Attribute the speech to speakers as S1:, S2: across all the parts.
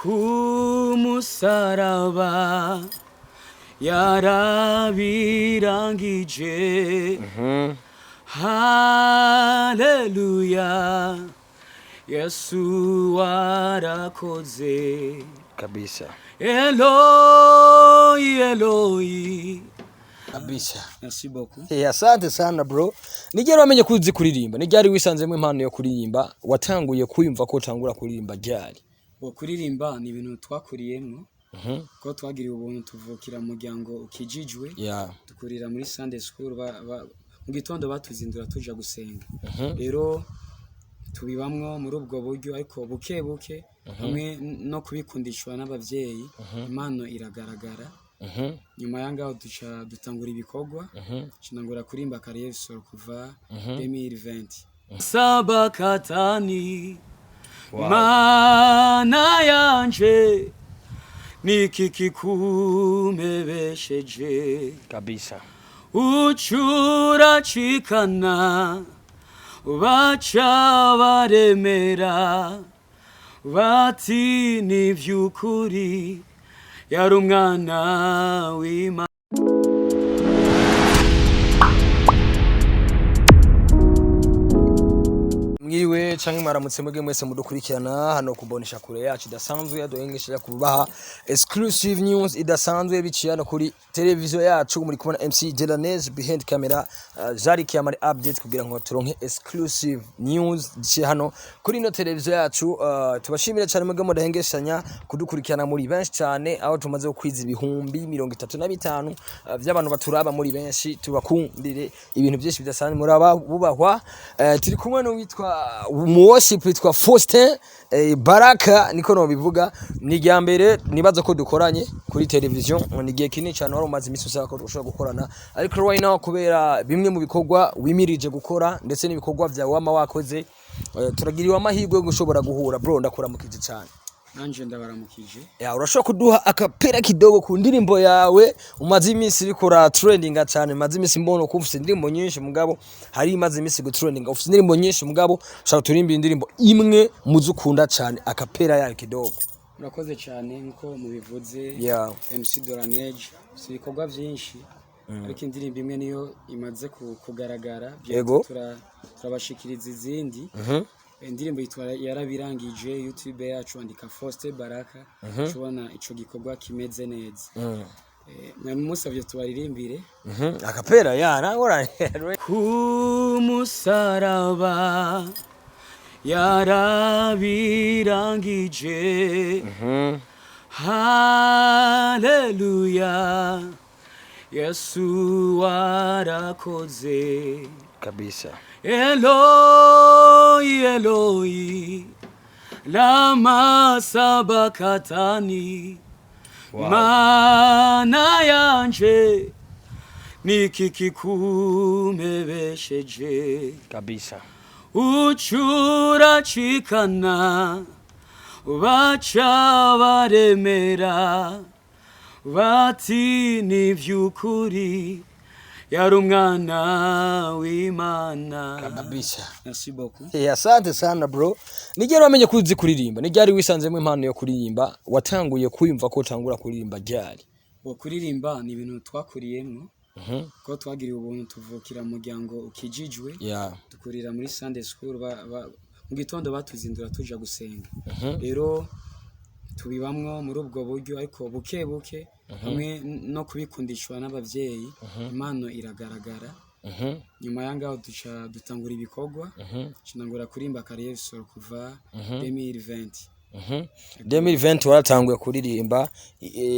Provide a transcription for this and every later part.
S1: Ku musaraba yarabirangije. Haleluya, Yesu warakoze.
S2: Kabisa.
S1: Eloi, Eloi.
S2: Kabisa.
S1: Merci beaucoup.
S2: Asante sana bro. Ni ryari wamenye ko uzi kuririmba? Ni ryari wisanzemo impano yo kuririmba? Watanguye kwiyumva ko utangura kuririmba ryari?
S1: Bo, kuririmba ni ibintu twakuriyemwo, ko twagiriwe ubuntu tuvukira mu muryango ukijijwe, dukurira muri Sunday school, mu gitondo batuzindura tuja gusenga. Rero tubibamwo muri ubwo buryo, ariko buke buke hamwe no kubikundishwa n'abavyeyi, impano iragaragara. Nyuma yangaho duca dutangura ibikorwa, cinangura kurimba carrière solo kuva 2020. Sabakatani, mana yanje, niki kikumpebesheje?
S2: Kabisa.
S1: Ucuracikana baca baremera bati ni vy'ukuri yari umwana w'Imana.
S2: Mwiriwe canke mwaramutse mwebwe mwese mudukurikirana hano kumbonesha kure yacu idasanzwe yaduhengesheje kubaha exclusive news idasanzwe biciye hano kuri televiziyo yacu. Muri kubona MC Delanese behind camera, Jari Kiamari update kugira ngo turonke exclusive news biciye hano kuri ino televiziyo yacu. Tubashimire cyane mwebwe mudahengeshanya kudukurikirana muri benshi cyane, aho tumaze gukwiza 35,000 by'abantu baturaba muri benshi. Tubakundire ibintu byinshi bidasanzwe, muraba bubahwa. Turi kumwe n'uwitwa mu worship witwa Faustin Baraka, niko no bivuga. Ni irya mbere nibaza ko dukoranye kuri televiziyo, ni igihe kinini cyane wari umaze iminsi usaba ko dushobora gukorana, ariko right now kubera bimwe mu bikorwa wimirije gukora ndetse n'ibikorwa vyawe wama wakoze, turagiriwe amahirwe yo gushobora guhura. Bro, ndakuramukije cyane.
S1: Nanje ndabaramukije.
S2: Ya, urashobora kuduha akapera kidogo ku ndirimbo yawe umaze iminsi iriko trendinga cyane? Umaze iminsi mbona ko ufite indirimbo nyinshi, mugabo hari imaze iminsi gutrendinga. Ufite indirimbo nyinshi, mugabo ushaka turirimba indirimbo imwe muzo ukunda cyane, akapera yayo kidogo.
S1: Murakoze cyane nkuko mubivuze. MC Doranege si ibikorwa byinshi, ariko indirimbo imwe niyo imaze kugaragara. Turabashikiriza izindi. Indirimbo yitwa Yarabirangije. YouTube yacu andika Faustin Baraka, ushobona ico gikorwa kimeze neza. Mwari musavye tubaririmbire.
S2: Akapera ya nangora.
S1: Ku musaraba yarabirangije. Haleluya, Yesu warakoze.
S2: Kabisa.
S1: Eloi, Eloi, lama sabakatani. Mana yanje, niki kikumpebesheje?
S2: Kabisa.
S1: Ucuracikana baca baremera bati ni vy'ukuri yari umwana w'Imana.
S2: Kabisa.
S1: Merci beaucoup.
S2: Asante sana bro. Ni ryari wamenye ko uzi kuririmba? Ni ryari wisanzemo impano yo kuririmba? Watanguye kwiyumva ko utangura kuririmba ryari?
S1: Bo, kuririmba ni ibintu twakuriyemwo, ko twagiriwe ubuntu tuvukira mu muryango ukijijwe, dukurira muri Sunday school, mu gitondo batuzindura tuja gusenga. Rero tubibamwo muri ubwo buryo, ariko buke buke hamwe no kubikundishwa n'abavyeyi, impano iragaragara. Nyuma yangaho duca dutangura ibikorwa, cinangura kurimba carrière solo kuva 2020.
S2: 2020 waratanguye kuririmba.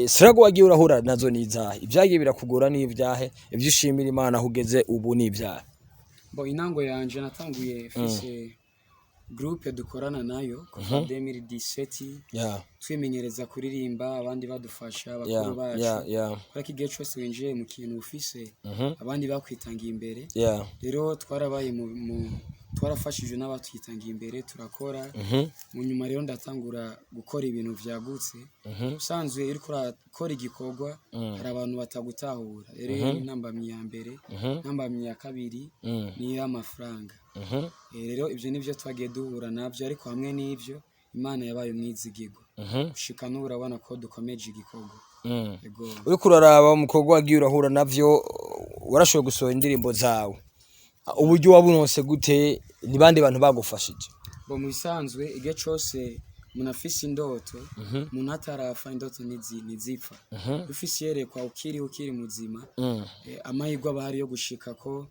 S2: Struggle wagiye urahura nazo ni izahe? Ibyagiye birakugora ni ibyahe? Ibyo ushimira Imana aho ugeze ubu ni ibyahe?
S1: Bo, intango yanje natanguye mfise groupe dukorana nayo kuva 2017, twimenyereza kuririmba, abandi badufasha, bakuru bacu, kubera ko igihe cyose winjiye mu kintu ufise abandi bakwitangiye imbere. Rero twarabaye mu twarafashijwe n'abatwitangiye imbere, turakora. Mu nyuma rero ndatangura gukora ibintu vyagutse. Usanzwe iyo uriko urakora igikorwa hari abantu batagutahura. Rero iyo ni intambamyi ya mbere. Intambamyi ya kabiri ni iy'amafaranga. Rero ibyo nibyo twagiye duhura nabyo, ariko hamwe n'ibyo Imana yabaye umwizigirwa. Gushika n'ubu urabona ko dukomeje igikorwa. Ego.
S2: Uriko uraraba umukobwa wagiye urahura navyo, warashoboye gusohora indirimbo zawe, uburyo waburonse gute? Ni bande bantu bagufashije?
S1: Bo, mu bisanzwe igihe cose umuntu afise indoto, umuntu atarafa, indoto ntizipfa. Ufise iyerekwa ukiri muzima, amahirwe aba ahari yo gushika ko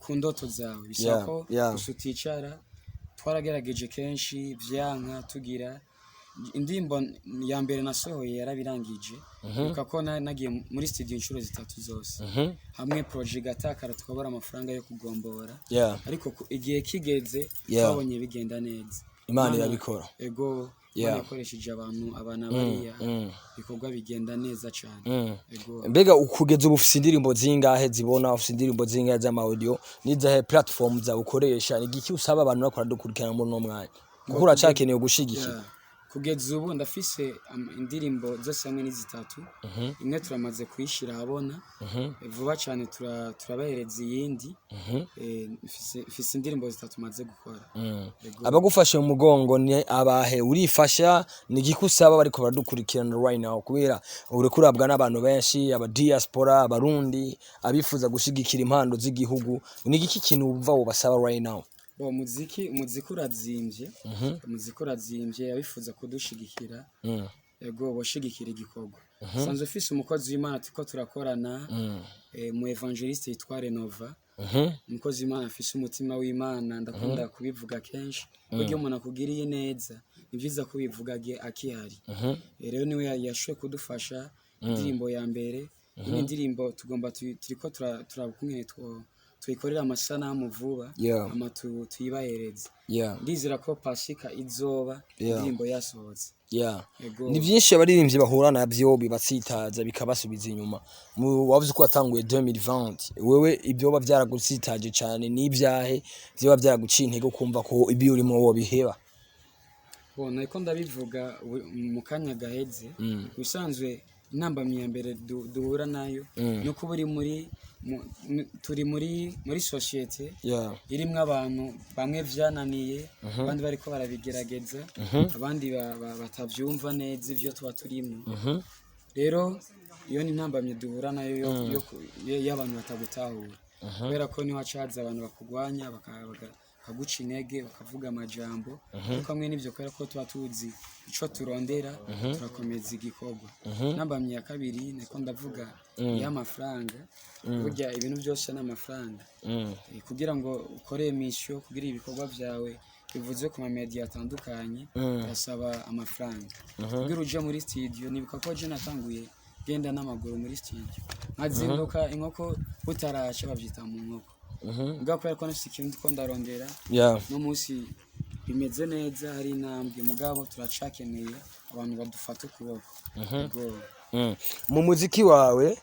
S1: ku ndoto zawe. Bisaba ko gusa uticara. Twaragerageje kenshi vyanka, tugira indirimbo ya mbere nasohoye yarabirangije. Ibuka ko nagiye muri studio inshuro zitatu zose, hamwe projet igatakara, tukabura amafaranga yo kugombora, ariko igihe kigeze twabonye bigenda neza.
S2: Imana irabikora.
S1: Ego. Imana yakoresheje abantu abana bariya, ibikorwa bigenda neza cyane. Ego.
S2: Mbega kugeza ubu ufise indirimbo zingahe zibona? Ufise indirimbo zingahe z'ama audio? Nizahe platform zawe ukoresha? Ni igiki usaba abantu bakora dukurikirana muri uno mwanya, kuko uracakeneye gushigikira?
S1: Yeah. Kugeza ubu ndafise indirimbo zose hamwe ni zitatu. Imwe turamaze kuyishira ahabona, vuba cyane turabahereza iyindi. Mfise indirimbo zitatu maze gukora. Ego.
S2: Abagufashe mu mugongo ni abahe? Urifasha? Ni igiki usaba bariko baradukurikirana right now, kubera uriko urabwa n'abantu benshi, aba diaspora, abarundi, abifuza gushigikira impano z'igihugu? Ni igiki kintu wumva wobasaba right now?
S1: Bo, umuziki urazimvye, umuziki urazimvye. Abifuza kudushigikira, ego, boshigikira igikorwa. Sanzwe ufise umukozi w'Imana turiko turakorana, mu évangéliste yitwa Renova, umukozi w'Imana afise umutima w'Imana. Ndakunda kubivuga kenshi, burya iyo umuntu akugiriye neza ni vyiza kubivuga akihari. Rero niwe yashoboye kudufasha indirimbo ya mbere. Iyi ndirimbo tugomba turiko turaba ukungene tuyikorera amasanamu vuba, hama tuyibahereze. Ndizera ko Pasika izoba indirimbo yasohotse. Ego.
S2: Ni byinshi abaririmbyi bahura navyo bibatsitaza, bikabasubiza inyuma. Wavuze ko watanguye 2020. Wewe ibyo byaragutsitaje cyane ni ibyahe vyoba byaraguciye intege kumva ko ibyo urimo wobiheba?
S1: Bon, nariko ndabivuga mu kanya gaheze. Ubusanzwe intambamyi ya mbere duhura nayo ni uko uba uri muri turi muri société irimwo abantu bamwe vyananiye, abandi bariko barabigerageza, abandi batavyumva neza ivyo tuba turimo. Rero iyo ni intambamyi duhura nayo y'abantu batagutahura, kubera ko niho haca abantu bakugwanya, bakaguca intege, bakavuga amajambo. Ariko hamwe n'ivyo, kubera ko tuba tuzi ico turondera, turakomeza igikorwa. Intambamyi ya kabiri niko ndavuga iy'amafaranga. Burya ibintu byose ni amafaranga. Kugira ngo ukore mission, kugira ibikorwa vyawe bivuze ku mamedia atandukanye, birasaba amafaranga kugira uje muri studio. Nibuka ko je natanguye genda n'amaguru muri studio, nkazinduka inkoko butarasha, bavyita mu nkoko. Mugabo kubera ko nafise ikintu ndiko ndarondera, no munsi bimeze neza, hari intambwe, mugabo turacakeneye abantu badufata ukuboko. Ego.
S2: Mu muziki wawe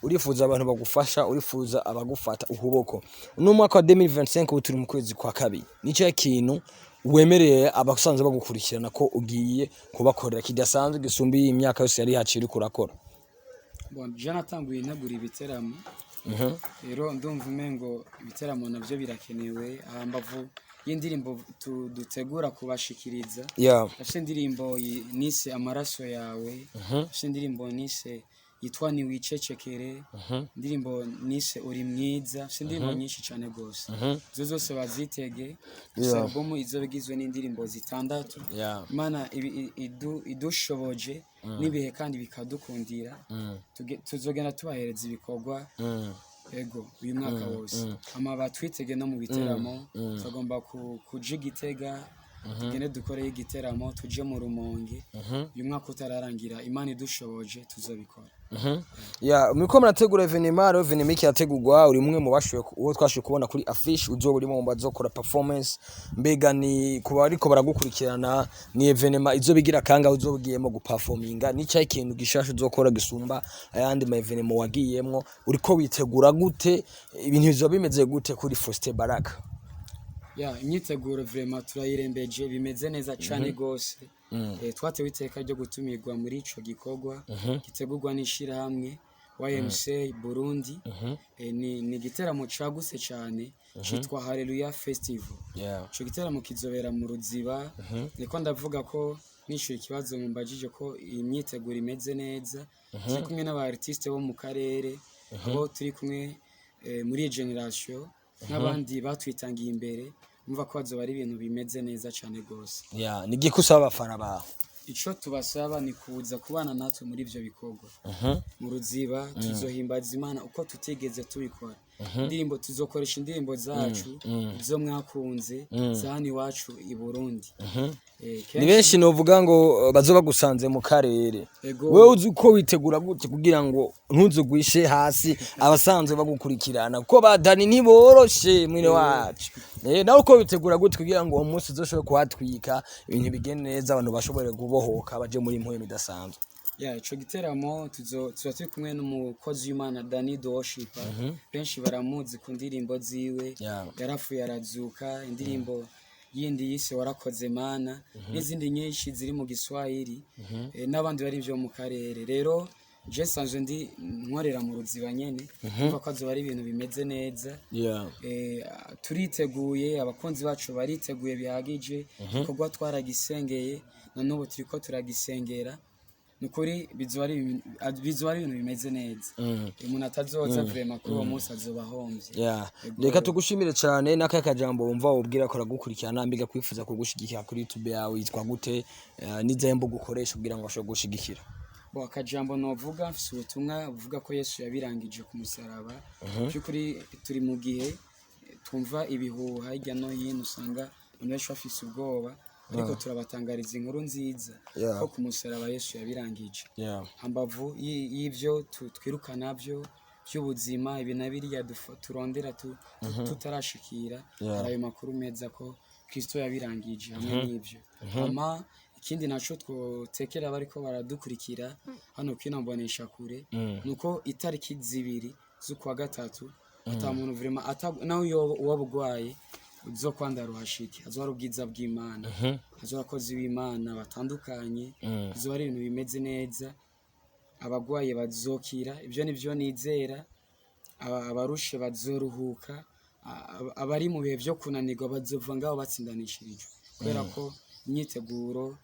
S2: urifuza abantu bagufasha, urifuza abagufata ukuboko. Uno mwaka wa 2025, ubu turi mu kwezi kwa kabiri, nico kintu wemereye abasanzwe bagukurikirana ko ugiye kubakorera kidasanzwe, gisumba iyi myaka yose yari haciye uriko urakora?
S1: Bon, je natanguye ntegura ibiteramo. Rero ndumva umengo ibiteramo navyo birakenewe hambavu y'indirimbo dutegura kubashikiriza. Ndafise indirimbo nise "Amaraso yawe", ndafise indirimbo nise yitwa "Niwicecekere", indirimbo nise "Uri mwiza". Ndafise indirimbo nyinshi cane gose, izo zose bazitege. Ndafise album izoba igizwe n'indirimbo zitandatu. Imana idushoboje n'ibihe kandi bikadukundira, tuzogenda tubahereza ibikorwa. Ego, uyu mwaka wose ama batwitege no mu biteramo. Tugomba kuja Igitega, tugende dukoreyo igiteramo, tuje mu Rumonge. Uyu mwaka utararangira, Imana idushoboje, tuzobikora.
S2: Ya, muriko murategura événement. Rero événement ikirategurwa, uri umwe mu bashoboye uwo twashoboye kubona kuri affiche uzoba urimo mu bazokora performance. Mbega ni kuba ariko baragukurikirana, ni événement izoba igira kangahe uzoba ugiyemo guperforminga? Ni cyahe ikintu gishasha uzokora gisumba ayandi ma événement wagiyemwo? Uriko witegura gute? Ibintu bizoba bimeze gute kuri Faustin Baraka?
S1: Ya, imyiteguro vraiment turayirembeje, bimeze neza cane gose. Twatewe iteka ryo gutumirwa muri ico gikorwa gitegurwa n'ishirahamwe YMCA Burundi. Ni igiteramo cagutse cane citwa Hallelujah Festival. Ico giteramo kizobera mu Ruziba. Niko ndavuga ko Nishura ikibazo mumbajije ko iyi myiteguro imeze neza, turi kumwe n'aba artiste bo mu karere, abo turi kumwe muri iyi generation n'abandi batwitangiye imbere. Umva ko bazoba ari ibintu bimeze neza cyane rwose.
S2: Yeah, ni igiki usaba abafana bawe?
S1: Ico tubasaba ni kuza kubana natwe muri ivyo bikorwa mu Ruziba. Tuzohimbaza Imana uko tutigeze tubikora. Indirimbo tuzokoresha, indirimbo zacu izo mwakunze za hano iwacu i Burundi.
S2: Ni
S1: Kenshi
S2: benshi novuga ngo bazoba bagusanze mu karere.
S1: Ego.
S2: Wewe uzi uko witegura gute kugira ngo ntuzugwishe hasi abasanzwe bagukurikirana, kuko ba Dani ntiboroshe mwene wacu? Nawe uko witegura gute kugira ngo uwo munsi uzoshobore kuhatwika, ibintu bigende neza, abantu bashobore kubohoka baje muri mpwemu idasanzwe?
S1: Ya, ico giteramo tuba turi kumwe n'umukozi w'Imana Danny the Worshipper. Benshi baramuzi ku ndirimbo ziwe, "Yarapfuye arazuka", indirimbo yindi yise "Warakoze Mana", n'izindi nyinshi ziri mu Giswahili, n'abandi bari byo mu karere. Rero je sanzwe ndi nkorera mu Ruziba nyene, umva ko azoba ari ibintu bimeze neza. Turiteguye, abakunzi bacu bariteguye bihagije. Igikorwa twaragisengeye, na n'ubu turiko turagisengera. Ni ukuri bizoba ari ibintu bimeze neza. Umuntu atazoza vraiment kuri uwo munsi azoba ahombye. Ego.
S2: Reka tugushimire cyane. N'akahe kajambo wumva wobwira ko aragukurikirana, mbiga kwifuza kugushigikira kuri YouTube yawe yitwa gute, n'izihe mbuga ukoresha kugira ngo ashobore kugushigikira?
S1: Bo, akajambo novuga, mfise ubutumwa buvuga ko Yesu yabirangije ku musaraba. By'ukuri turi mu gihe twumva ibihuha hirya no hino, usanga abantu benshi bafise ubwoba, ariko turabatangariza inkuru nziza ko ku musaraba Yesu yabirangije. Hambavu y'ivyo twiruka navyo by'ubuzima, ibi na biriya turondera tutarashikira, hari ayo makuru meza ko Kristo yabirangije hamwe n'ibyo. Hama ikindi naco twotekera bariko baradukurikira hano kwino mbonesha kure, nuko itariki 2 z'ukwa gatatu ata muntu vraiment nawe yoba uwaba ugwaye uzokwandara uhashike. Hazoba hari ubwiza bw'Imana, hazoba abakozi b'Imana batandukanye, hazoba ari ibintu bimeze neza. Abagwaye bazokira, ibyo nivyo nizera. Abarushe bazoruhuka, abari mu bihe vyo kunanirwa bazova ngaho batsindanishirijwe, kubera ko imyiteguro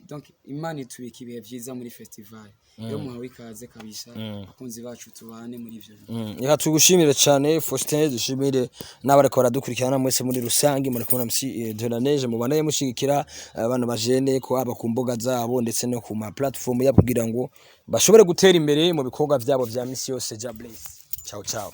S1: donc Imana itubika ibihe vyiza muri festival. Rero muhawe ikaze kabisa, abakunzi bacu, tubane muri ivyo bintu.
S2: Reka tugushimire cyane Faustin, dushimire n'abariko baradukurikirana mwese muri rusange. Muri kumwe na MC de la Neige. Mubanaye mushigikira abantu bajene ko aba ku mbuga zabo ndetse no ku ma platform yabo kugira ngo bashobore gutera imbere mu bikorwa vyabo vya misi yose. Ja bless. Ciao ciao.